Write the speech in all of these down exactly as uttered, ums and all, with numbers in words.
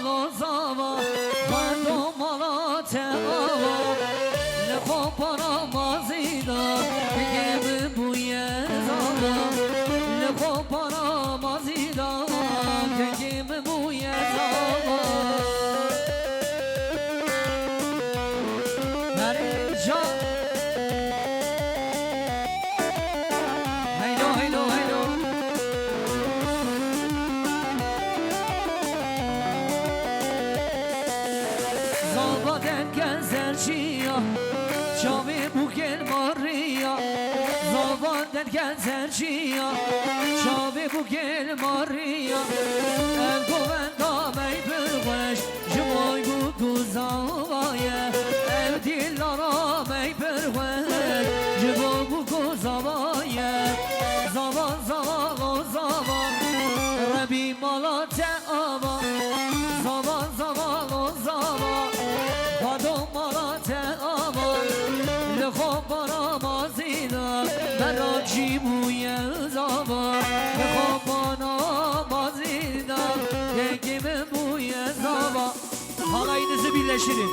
Lo zava, xwe do mala te ava, li xwe para mazî da, kekê min bûye zava. Li xwe para mazî da, kekê min bûye zava. Herê ca. Heylo, heylo, heylo. Zava derke zerçiya, çavê bûkel mariya. Zava derke zerçiya, çavê bûkel mariya. Ev govenda me pir xweş. Ji bo ku tu zava ye, ev dîlara me pir xweş. Ji bo ku zava ye, zava, zava, lo zava. Rebî mala te ava, zava, zava, lo zava. Xwado mala te ava, li xwe para mazî da. Merak jî bûye zava, li xwe para mazî da. Kekê min bûye zava. Halayınızı birleştirin.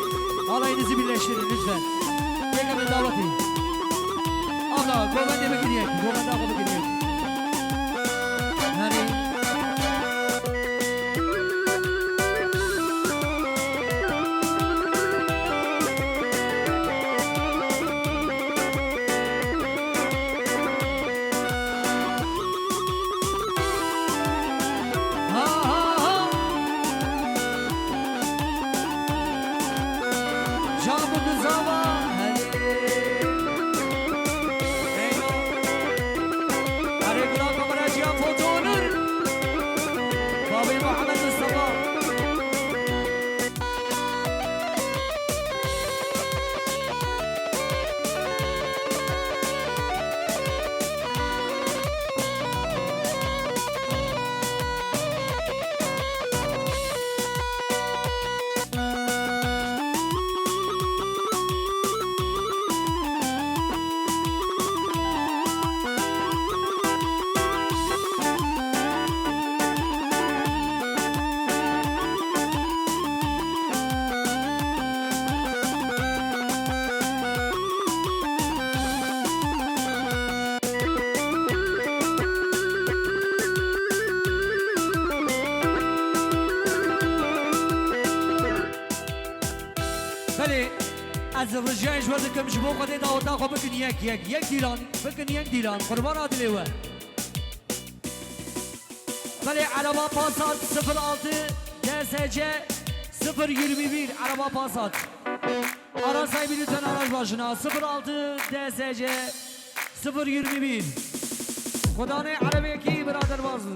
Halayınızı birleştirin lütfen. Gelin davet edin. Abla, govende bikiniye. Govende abla bikiniye. Yani Ha, ha, ha. Çabuk zava hele. Eyvah. Arê gula kameracıya foto olur. Babê Muhammed Mustafa. Belê, ez ricayê ji we dikim, ji bo Xwedê daweta xwe bikin yek, yek, yek dîlan, bikin yek dîlan, qurbana dilê we. Belê, ereba Passat sıfır altı D S C sıfır yirmi bir, ereba Passat. Ara sahibi lütfen araç başına, sıfır altı D S C sıfır yirmi bir. Xudanê erebekî birader bazı.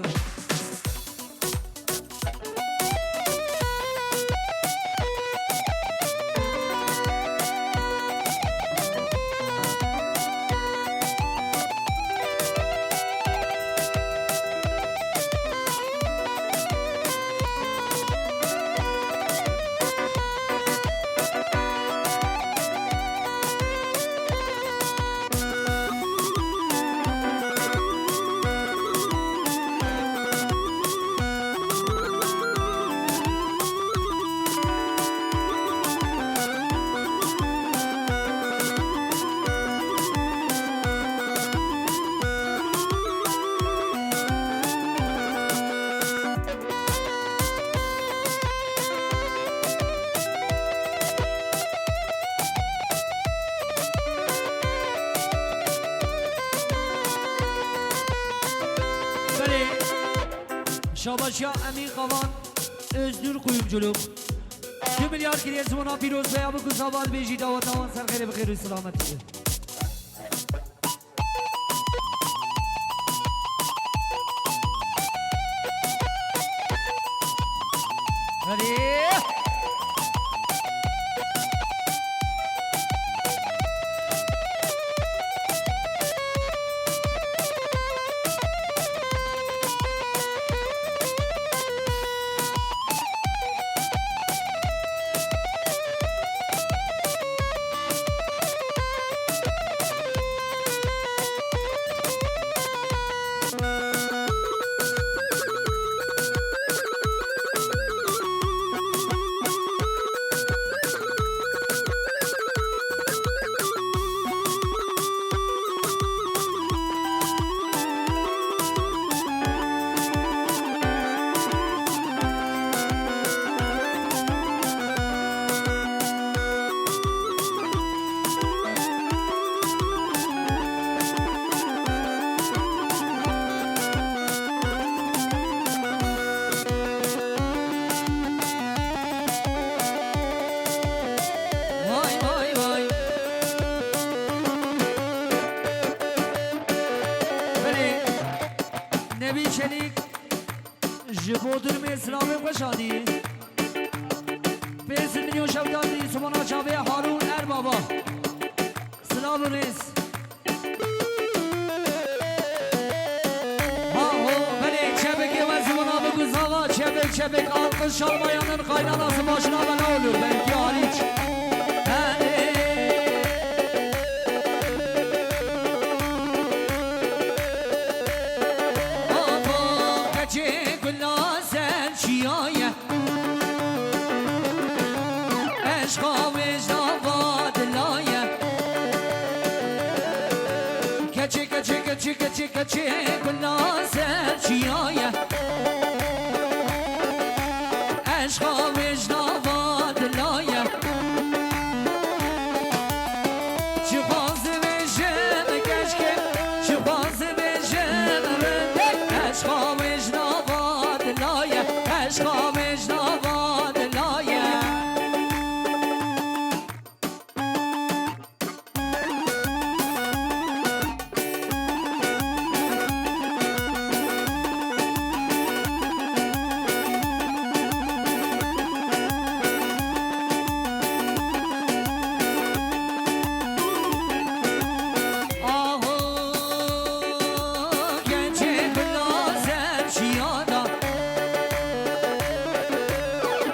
Belê. Şabaşiya Emîn Kavan, Öznur Kuyumculuk. Du milyar kiriye ziwana pîroz be ya, bi ku zava dibêjî daweta wan ser xêrê bi xêr û selametî be. Hadi. Silavê xweş hatî. Pênc sed milyon şewtan dî, Simona çavê Harûn Erbaba. Silav û rêz. Aho, belê, çepekê we zimana biguzava, çepek, çepek, alqış çalmayanın kaynanası başına bela olur, belki hariç. Hadi. Aho, keçê gula ser çiyaye. Eşqa wêjna va dilaye. Keçê, keçê, keçê, keçê, keçê, gula ser çiyaye. Eşqa wêjna va dilaye. Çi xwaz vêjim keşkê, çi xwaz vêjim rindek. Eşqa wêjna va dilaye. Eşqa wêjna va dilaye. Aho, keçê bila ser çiya da.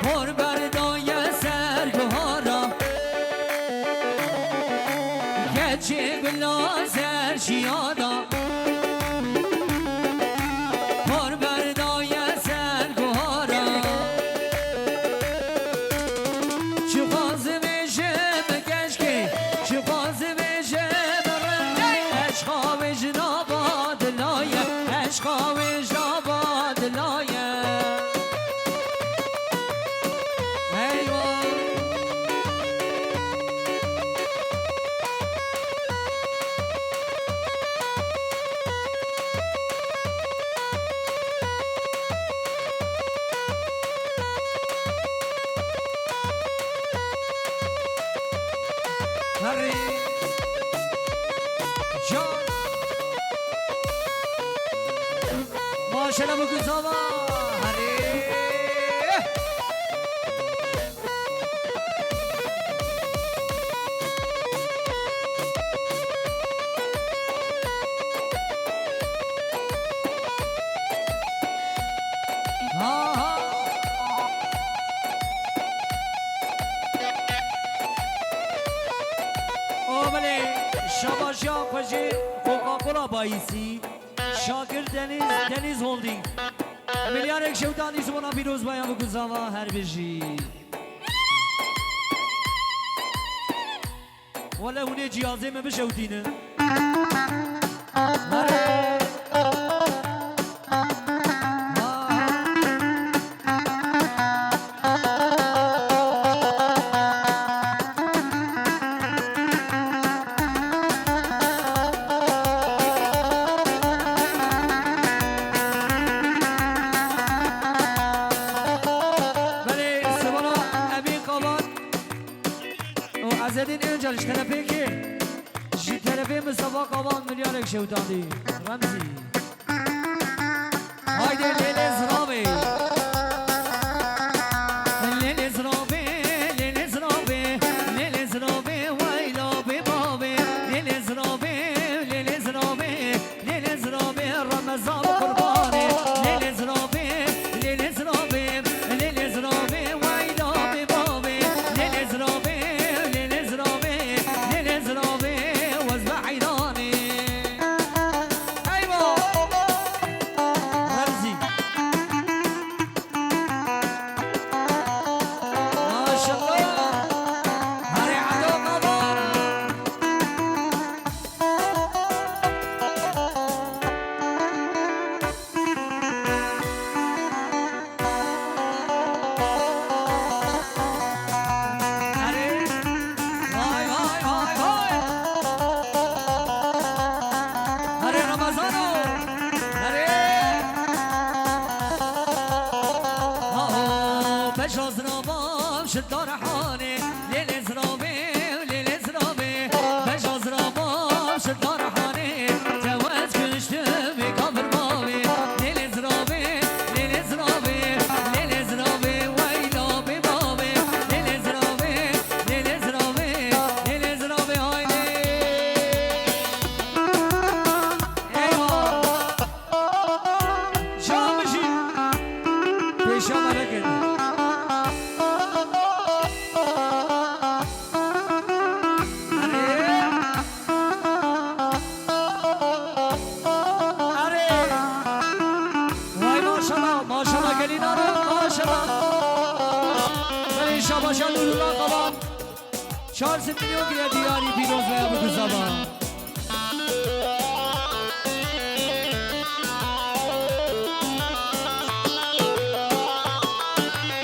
Hor berdaye ser guhara. Keçê bila ser çiya da. Hor berdaye ser guhara. Çi xwaz vêjim keşkê, çi xwaz vêjim rindek. Eşqa wêjna va dilaye, eşqa wêjna va dilaye. Eywa. Herê. Can. Maşallah bu güzel var. Herê. Ha, ha. O belê, şabaşiya xwe jê Coca-Cola bayîsî. Şakir Deniz, Deniz Holding. Milyarek şewtan dî ji bona pîroz baya bikuzava her bijî. Wele hûn ê cihazê me bişewtînin. Were. Belê, Sibana Emîn Kavan û Ezedîn Öncel ji terefê kê? Ji terefê Mistefa Kavan milyarek şewtandî. Remzî. Haydi lê lê ziravê. Lê lê ziravê, lê lê ziravê, lê lê ziravê, weyla bê bavê. Lê lê ziravê, lê lê ziravê, lê lê ziravê, Remezan qurbanê. Lê lê ziravê, lê lê ziravê, lê lê ziravê, weyla bê bavê. Lê lê ziravê, lê lê ziravê, lê lê ziravê, wez be heyranê. Eywa! Remzî. Maşallah. Herê Edo Kavan. Erê, vay, vay, vay, vay. Erê Ramazano. Erê. Aho, beja ziravan ji Tarhanê. Lê lê ziravê, lê lê ziravê. Beja ziravan ji Tarhanê. Tewet kuştu vê kafir bavê. Lê lê ziravê, lê lê ziravê. Lê Paşa Nurullah Kaban, çar sed milyon kire diyarî pîroz veya bikuzaba.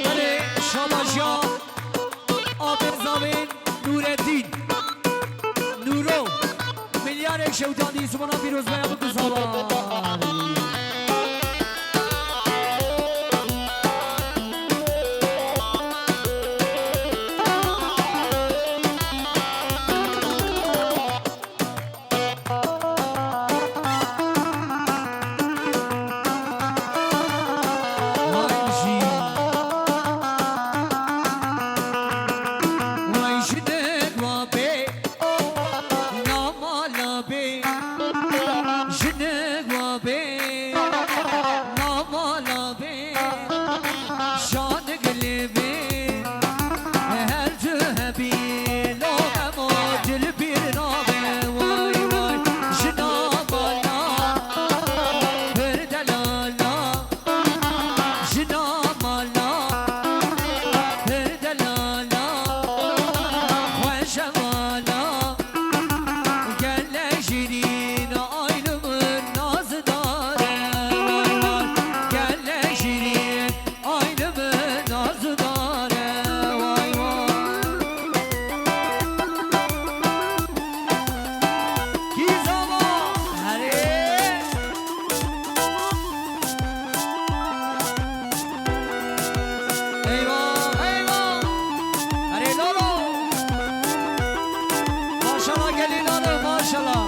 Erê, şabaşa, Abê Zavên Nureddin. Nuro. Milyarek şewitandî, Sibona pîroz veya bikuzaba. Vay jî. Vay jinek wa bê, namala bê. Jinek wa bê, namala bê. Şanik lê bê, her tu hebî, lo hema dil pîr nabe. Vay vay, jina mala, pir delala. Jina mala, pir delala, xweşe mala, gelek şirîn, ay li min nazdar e, vay vay, gelek şirîn, ay li min nazdar e, vay vay. Kî zava, herê. Eyvah, eyvah. Erê lalo. Maşallah gelî lalo, maşallah.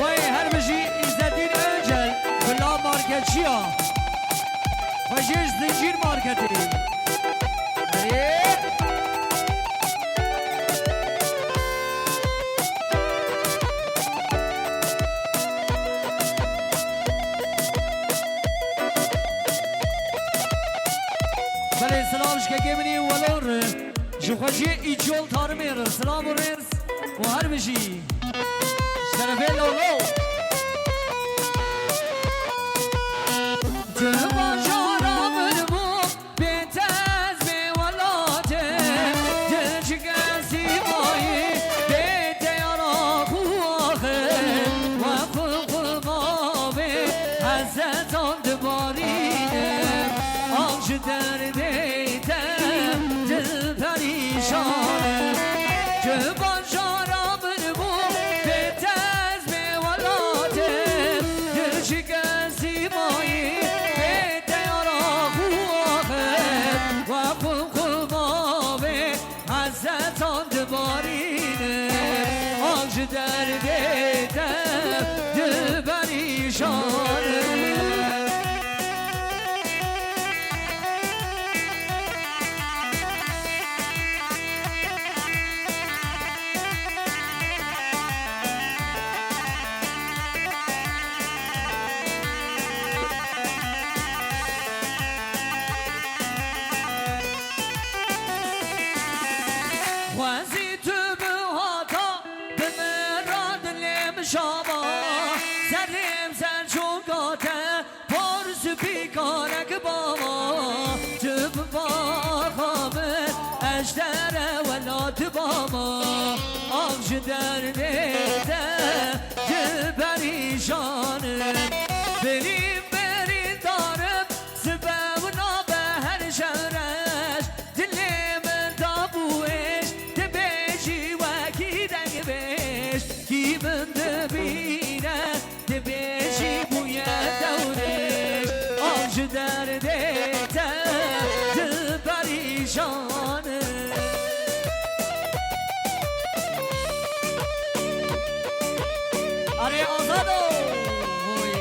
Wey her bijî Îzzetdîn Öncel, bila marketçiya. Xwe jê ji Zincîr Marketê. Erê. Belê, silav ji kekê min î Welor re. Ji xweciyê Îcol Tarimê re silav û rêz û her bijî. Şerefê Lolo. Tu bajara min bû. Bê te ez bê welatê, dilçike sîmayî, bê te yara xwe axê, wexu xwe mavê, hezetan dibarîne, ax ji derdê te dil perîşan e. Tu bajara min bû, bê te ez bê welatê, dilçike sîmayî, bê te yara xwe axê, wexu xwe mavê, hezetan dibarîne, ax ji derdê te diperîşan e. Xwezî tu bihata, bi min re dilê min şama, serê min ser çoka te, par spî karek bama, tu bi baxa min, ez ji te re welat bama, ax ji derdê te diperîşan im. Birîn birîndar im, sibe wina be her şev reş, dilê min da bû êş, dibêjî wekî dengbêj, kî min dibîne, dibêjî bûye dewrêj, ax ji derdê te diperîşan im. Arê Azado! Oy!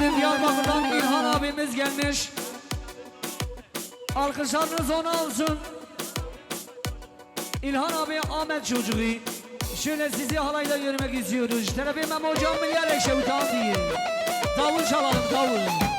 Diyarbakır'dan İlhan abimiz gelmiş. Alkışlarınız ona olsun. İlhan abi, Ahmet çocuğu. Şöyle sizi halayla görmek istiyoruz. Şu tarafa Memo hocam mı geldi, Şevdan diye. Davul çalalım, davul.